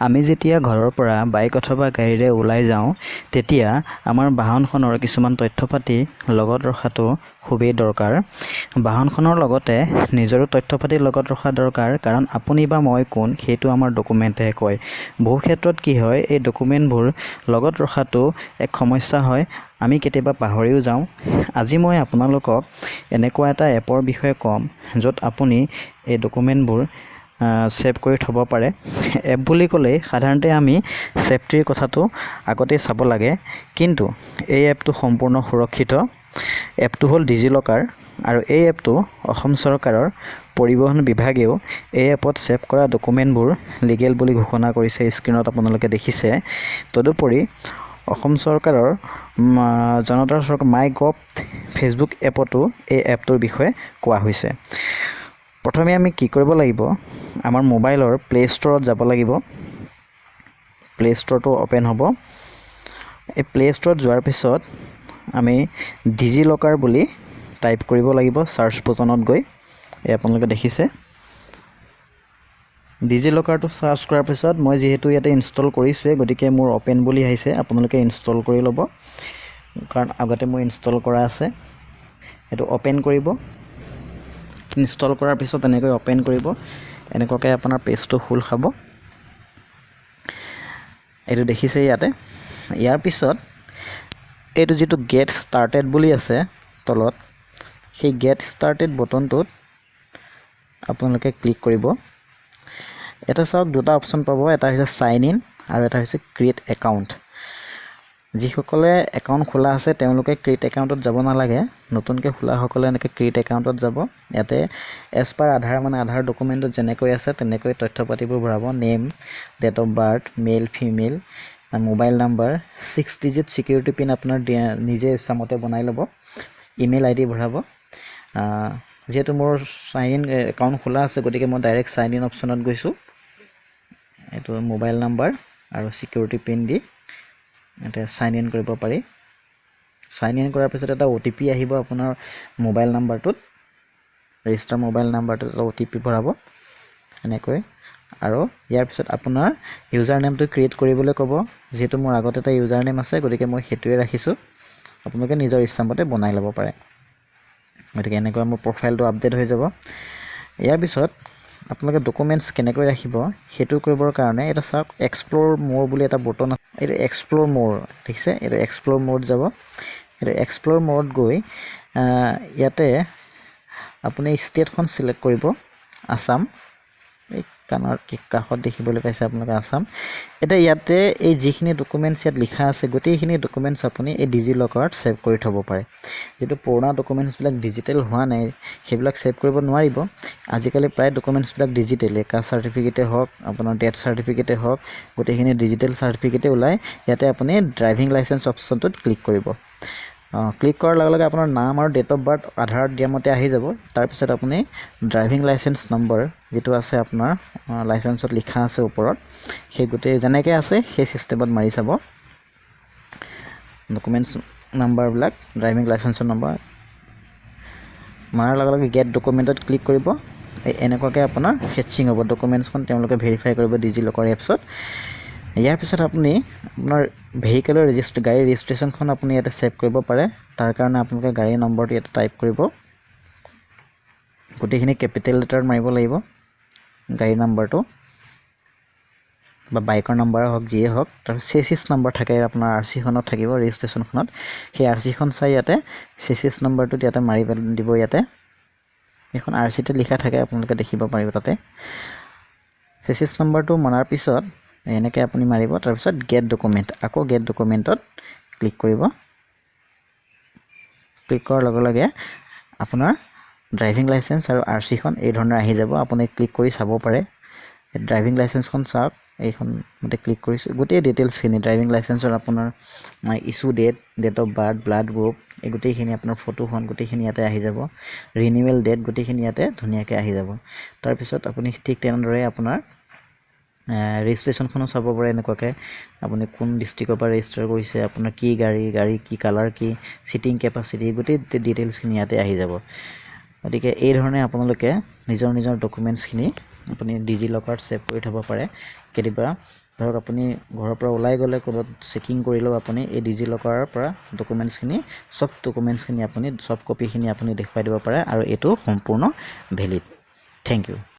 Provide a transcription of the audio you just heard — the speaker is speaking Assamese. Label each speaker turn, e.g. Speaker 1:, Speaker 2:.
Speaker 1: আমি যেতিয়া ঘৰৰ পৰা বাইক অথবা গাড়ীৰে ওলাই যাওঁ, তেতিয়া আমাৰ বাহনখনৰ কিছুমান তথ্য পাতি লগত ৰখাটো খুবেই দৰকাৰ। বাহনখনৰ লগতে নিজৰো তথ্য পাতি লগত ৰখা দৰকাৰ, কাৰণ আপুনি বা মই কোন সেইটো আমাৰ ডকুমেণ্টেহে কয়। বহু ক্ষেত্ৰত কি হয়, এই ডকুমেণ্টবোৰ লগত ৰখাটো এক সমস্যা হয়, আমি কেতিয়াবা পাহৰিও যাওঁ। আজি মই আপোনালোকক এনেকুৱা এটা এপৰ বিষয়ে ক'ম, য'ত আপুনি এই ডকুমেণ্টবোৰ ছেভ কৰি থ'ব পাৰে। এপ বুলি ক'লেই সাধাৰণতে আমি ছেফটিৰ কথাটো আগতেই চাব লাগে, কিন্তু এই এপটো সম্পূৰ্ণ সুৰক্ষিত। এপটো হ'ল ডিজিলকাৰ আৰু এই এপটো অসম চৰকাৰৰ পৰিবহণ বিভাগেও এই এপত ছেভ কৰা ডকুমেণ্টবোৰ লিগেল বুলি ঘোষণা কৰিছে। স্ক্ৰীণত আপোনালোকে দেখিছে। তদুপৰি অসম চৰকাৰৰ জনতাৰ চৰকাৰ মাই গভ ফেচবুক এপতো এই এপটোৰ বিষয়ে কোৱা হৈছে। প্ৰথমে আমি কি কৰিব লাগিব? আমাৰ মোবাইলৰ প্লে' ষ্ট'ৰত যাব লাগিব। প্লে' ষ্ট'ৰটো অ'পেন হ'ব। এই প্লে' ষ্ট'ৰত যোৱাৰ পিছত আমি ডিজি লকাৰ বুলি টাইপ কৰিব লাগিব চাৰ্চ বটনত গৈ। এই আপোনালোকে দেখিছে। ডিজি লকাৰটো চাৰ্চ কৰাৰ পিছত মই যিহেতু ইয়াতে ইনষ্টল কৰিছোঁৱেই, গতিকে মোৰ অ'পেন বুলি আহিছে। আপোনালোকে ইনষ্টল কৰি ল'ব, কাৰণ আগতে মোৰ ইনষ্টল কৰা আছে। সেইটো অ'পেন কৰিব। ইনষ্টল কৰাৰ পিছত এনেকৈ অ'পেন কৰিব। এনেকুৱাকৈ আপোনাৰ পেজটো খোল খাব। এইটো দেখিছে ইয়াতে। ইয়াৰ পিছত এইটো যিটো গেট ষ্টাৰ্টেড বুলি আছে তলত, সেই গেট ষ্টাৰ্টেড বটনটোত আপোনালোকে ক্লিক কৰিব। এটা চাওক, দুটা অপশ্যন পাব। এটা হৈছে চাইন ইন আৰু এটা হৈছে ক্ৰিয়েট একাউণ্ট। যিসকলে একাউণ্ট খোলা আছে, তেওঁলোকে ক্ৰিয়েট একাউণ্টত যাব নালাগে। নতুনকৈ খোলাসকলে এনেকৈ ক্ৰিয়েট একাউণ্টত যাব। ইয়াতে এজ পাৰ আধাৰ, মানে আধাৰ ডকুমেণ্টত যেনেকৈ আছে তেনেকৈ তথ্য পাতিবোৰ ভৰাব। Name, date of birth, male, female, mobile number, 6 digit security PIN আপোনাৰ নিজে ইচ্ছামতে বনাই ল'ব। ইমেইল আই ডি ভৰাব। যিহেতু মোৰ চাইন ইন একাউণ্ট খোলা আছে, গতিকে মই ডাইৰেক্ট চাইন ইন অপশ্যনত গৈছোঁ। এইটো মোবাইল নাম্বাৰ আৰু ছিকিউৰিটি পিন দি ইয়াতে চাইন ইন কৰিব পাৰি। চাইন ইন কৰাৰ পিছত এটা অ' টি পি আহিব আপোনাৰ মোবাইল নাম্বাৰটোত। ৰেজিষ্টাৰ মোবাইল নাম্বাৰটোত এটা অ' টি পি ভৰাব এনেকৈ আৰু ইয়াৰ পিছত আপোনাৰ ইউজাৰ নেমটো ক্ৰিয়েট কৰিবলৈ ক'ব। যিহেতু মোৰ আগত এটা ইউজাৰ নেম আছে, গতিকে মই সেইটোৱে ৰাখিছোঁ। আপোনালোকে নিজৰ ইচ্ছামতে বনাই ল'ব পাৰে। গতিকে এনেকুৱা মোৰ প্ৰফাইলটো আপডেট হৈ যাব। ইয়াৰ পিছত আপোনালোকে ডকুমেণ্টছ কেনেকৈ ৰাখিব, সেইটো কৰিবৰ কাৰণে এটা চাওক, এক্সপ্ল'ৰ মোৰ বুলি এটা বটন আছে। এইটো এক্সপ্ল'ৰ মোৰ দেখিছে। এইটো এক্সপ্ল'ৰ মোৰত যাব। এইটো এক্সপ্ল'ৰ মোৰত গৈ ইয়াতে আপুনি ষ্টেটখন ছিলেক্ট কৰিব, আছাম। এই কাণৰ কাষত দেখিবলৈ পাইছে আপোনালোকে, আছাম। এতিয়া ইয়াতে এই যিখিনি ডকুমেণ্টছ ইয়াত লিখা আছে, গোটেইখিনি ডকুমেণ্টছ আপুনি এই ডিজি লকাৰত ছেভ কৰি থ'ব পাৰে। যিটো পুৰণা ডকুমেণ্টছবিলাক ডিজিটেল হোৱা নাই, সেইবিলাক ছেভ কৰিব নোৱাৰিব। আজিকালি প্ৰায় ডকুমেণ্টছবিলাক ডিজিটেলেই। কাষ্ট চাৰ্টিফিকেটেই হওক, আপোনাৰ ডেথ চাৰ্টিফিকেটেই হওক, গোটেইখিনি ডিজিটেল চাৰ্টিফিকেটেই ওলায়। ইয়াতে আপুনি ড্ৰাইভিং লাইচেঞ্চ অপশ্যনটোত ক্লিক কৰিব। ক্লিক কৰাৰ লগে লগে আপোনাৰ নাম আৰু ডেট অফ বাৰ্থ আধাৰত দিয়া মতে আহি যাব। তাৰপিছত আপুনি ড্ৰাইভিং লাইচেঞ্চ নম্বৰ যিটো আছে, আপোনাৰ লাইচেঞ্চত লিখা আছে ওপৰত, সেই গোটেই যেনেকৈ আছে সেই ছিষ্টেমত মাৰি চাব ডকুমেণ্টছ নাম্বাৰবিলাক। ড্ৰাইভিং লাইচেঞ্চৰ নম্বৰ মাৰাৰ লগে লগে গেট ডকুমেণ্টত ক্লিক কৰিব। এই এনেকুৱাকৈ আপোনাৰ ফেচিং হ'ব। ডকুমেণ্টছখন তেওঁলোকে ভেৰিফাই কৰিব ডিজি লকাৰ এপছত। ইয়াৰ পিছত আপুনি আপোনাৰ ভেহিকেলৰ গাড়ীৰ ৰেজিষ্ট্ৰেশ্যনখন আপুনি ইয়াতে ছেভ কৰিব পাৰে। তাৰ কাৰণে আপোনালোকে গাড়ীৰ নম্বৰটো ইয়াতে টাইপ কৰিব। গোটেইখিনি কেপিটেল লেটাৰত মাৰিব লাগিব, গাড়ী নাম্বাৰটো বা বাইকৰ নাম্বাৰ হওক, যিয়ে হওক। তাৰপিছত চেচিছ নাম্বাৰ থাকে আপোনাৰ আৰ চিখনত থাকিব, ৰেজিষ্ট্ৰেশ্যনখনত। সেই আৰ চিখন চাই ইয়াতে চেচিছ নাম্বাৰটোত ইয়াতে মাৰি দিব। ইয়াতে সেইখন আৰ চিতে লিখা থাকে, আপোনালোকে দেখিব পাৰিব তাতে। চেচিছ নাম্বাৰটো মৰাৰ পিছত এনেকৈ আপুনি মাৰিব। তাৰপিছত গেট ডকুমেণ্ট, আকৌ গেট ডকুমেণ্টত ক্লিক কৰিব। ক্লিক কৰাৰ লগে লগে আপোনাৰ ড্ৰাইভিং লাইচেঞ্চ আৰু আৰ চিখন এই ধৰণে আহি যাব। আপুনি ক্লিক কৰি চাব পাৰে। ড্ৰাইভিং লাইচেঞ্চখন চাওক, এইখন মতে ক্লিক কৰিছোঁ। গোটেই ডিটেইলছখিনি ড্ৰাইভিং লাইচেঞ্চৰ, আপোনাৰ issue date, date of birth, blood group, এই গোটেইখিনি, আপোনাৰ ফটোখন, গোটেইখিনি ইয়াতে আহি যাব। ৰিনিউৱেল ডেট গোটেইখিনি ইয়াতে ধুনীয়াকৈ আহি যাব। তাৰপিছত আপুনি ঠিক তেনেদৰে আপোনাৰ ৰেজিষ্ট্ৰেশ্যনখনো চাব পাৰে। এনেকুৱাকৈ আপুনি কোন ডিষ্ট্ৰিক্টৰ পৰা ৰেজিষ্টাৰ কৰিছে, আপোনাৰ কি গাড়ী, গাড়ী কি, কালাৰ কি, ছিটিং কেপাচিটি, গোটেই ডিটেইলছখিনি ইয়াতে আহি যাব। গতিকে এই ধৰণে আপোনালোকে নিজৰ নিজৰ ডকুমেণ্টছখিনি আপুনি ডিজি লকাৰত ছেভ কৰি থ'ব পাৰে। কেতিয়াবা ধৰক আপুনি ঘৰৰ পৰা ওলাই গ'লে ক'ৰবাত চেকিং কৰিলেও আপুনি এই ডিজি লকাৰৰ পৰা ডকুমেণ্টছখিনি, চব ডকুমেণ্টছখিনি আপুনি, চফ্ট কপিখিনি আপুনি দেখুৱাই দিব পাৰে আৰু এইটো সম্পূৰ্ণ ভেলিড। Thank you.